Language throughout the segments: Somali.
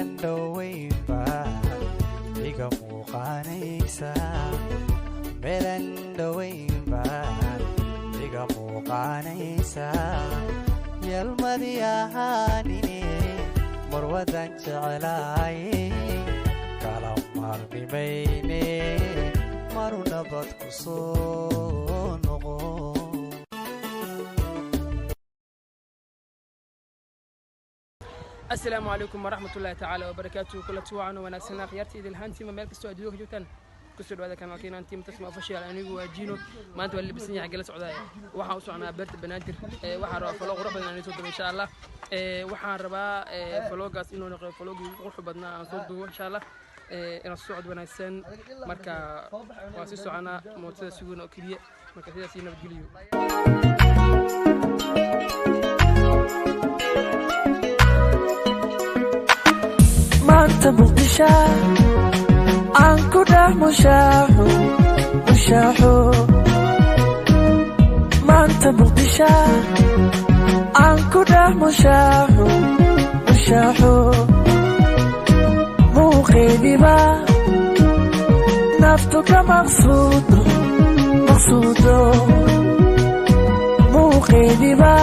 Meelan dhoweynba iga muuqaanaysa, meelan dhoweynba iga muuqaanaysa. Yalmadii ahaanine marwadan jeclaay, kala maalmimayne, maru nabad ku soo noqo. Asalaamu calaykum waraxmatullaahi tacaala wabarakaatuhu. Kulanti wacan oo wanaagsanaa khiyaarta idil ahaantiima meel kastoo adduunka ka joogtaan, kusoo dhawaada kanaalkeena Team Tasma Official. Anigu waa Jino. Maanta waa labisan yahay, gala socdaaya. Waxaan u socnaa beerta Banaadir. Waxaan rabaa vlog qurux badan inaan soo duubo, insha Allah. Waxaan rabaa vlogaas inuu noqdo vlogii ugu quruxda badnaa aan soo duubo, insha Allah. Inaan socod wanaagsan. Marka waa sii soconaa, mootada suguna oo keliya. Marka sidaas iyo nabadgeliyo. Maanta Muqdisho aan ku dhex mushaaxo, mushaaxo. Maanta Muqdisho aan ku dhex mushaaxo, mushaaxo. Muuqeediba naftu ka maqsuudo, maqsuudo. Muuqeediba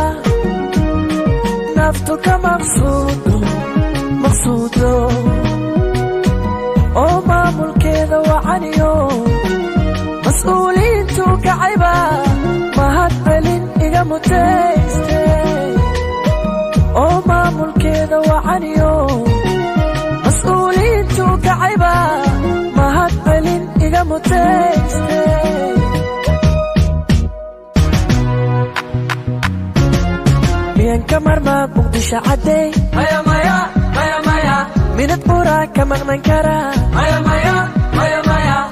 naftu ka maqsuudo, maqsuudo. Oo maamulkeeda wacaniyo mas-uuliyiintu kacayba mahad celin iga mutayste. Oo maamulkeeda wacaniyo mas-uuliyiintu kacayba mahad celin iga mutayste. Miyan ka marmaa Muqdisho caddey? Minad buraa ka maqnan karaa?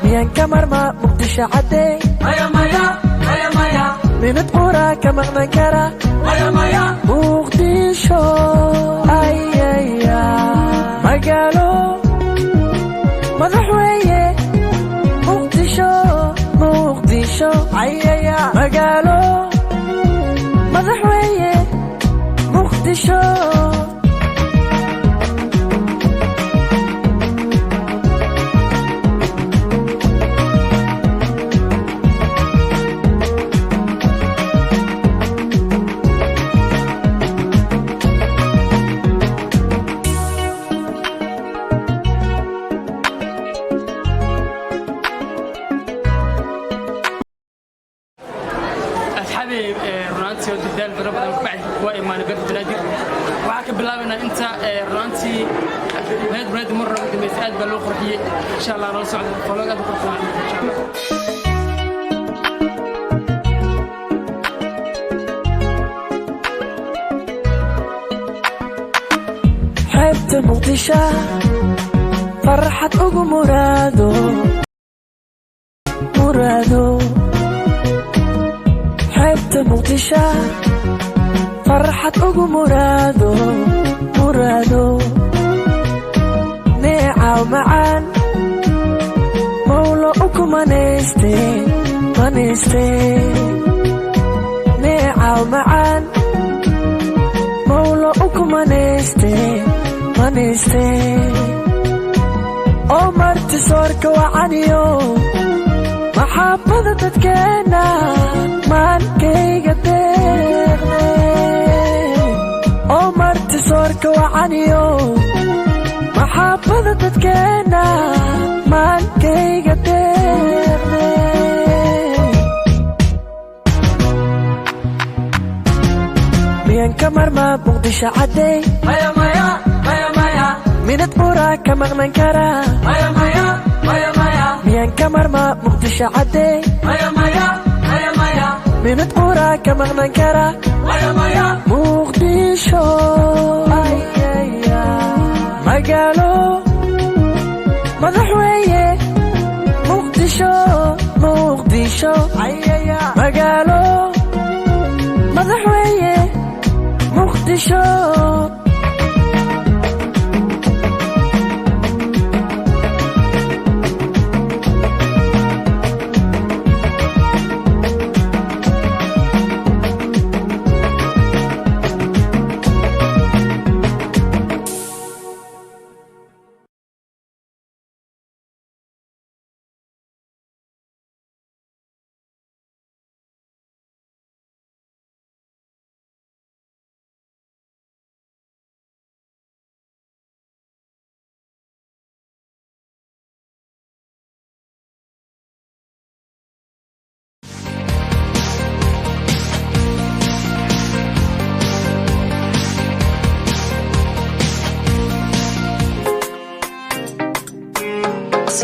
Miyan ka marmaa Muqdisho caddey? Minad buraa ka maqnan karaa? Muqdisho ayaya, magaalo madaxweye. Muqdisho, Muqdisho ayaya, magaalo madaxweye Muqdisho. Asxaabi, runaantii oo dadaal fara badan kabacdi waa imaanay beerta Banaadir. Waxaa ka bilaabaynaa inta. Runaantii beerta Banaadir mar hore ugu dambeysay aad baa loo qurxiyey. Insha Allah nala socda, vlog aad u qurux badan, insha Allah. Xeebta Muqdisho farxad ugu muraado, muraado. Xeebta Muqdisho farxad ugu muraado, muraado. Neecaw macaan mawlo uku manayste, manayste. Neecaw macaan mawlo uku manayste, manayste. Oo marti soorka wacaniyo maxaabada dadkeenna maankayga deeqde. Oo marti soorka wacaniyo maxaabada dadkeenna maankayga deeqde. Miyan ka marmaa Muqdisho caddey? Minad buraa ka maqnan karaa? Miyan ka marmaa Muqdisho caddey? Minad buraa ka maqnan karaa? Muqdisho ayaya, magaalo madaxweye. Muqdisho, Muqdisho ayaya, magaalo madaxweye Muqdisho.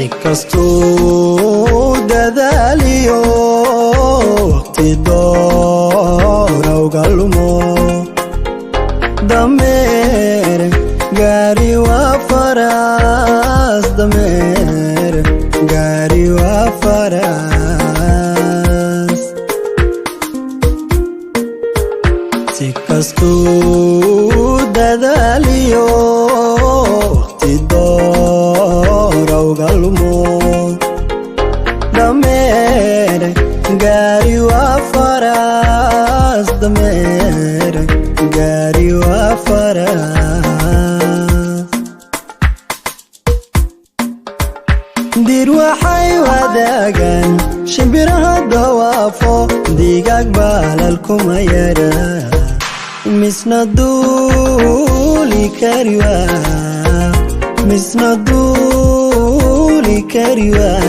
Si kastuu dadaaliyo waqti doora uga lumo, dameer gaari waa faras, dameer gaari waa faras. Si kastuu dadaaliyo waqti doora uga lumo, dameer gaari waa faras, dameer gaari waa faras. Dir waxay wadaagaan shimbiraha dawaafo, digaag baalal kuma yara, misna duuli kari waa, misna duuli kari waa.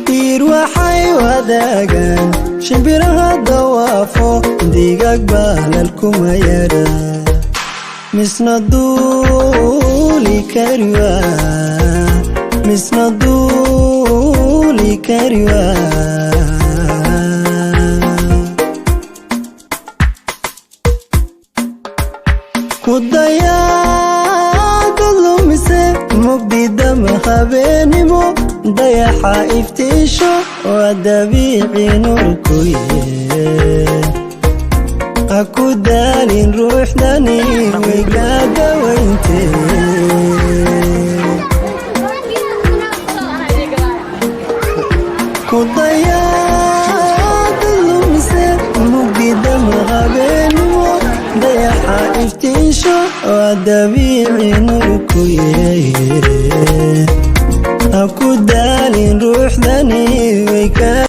Diir waxay wadaagaan shimbiraha dawaafo, digaag baalal kuma yara, misna duuli kari waa, misna duuli kari waa. Ku dayaadad lumise mugdidama habeenimo, dayaxa iftiisho waa dabiici nuurku ye, ha ku daalin ruuxdani way gaadawayntee. Ku dayaadad lumise mugdidama habeenimo, dayaxa iftiisho waa dabiici nuurku ye.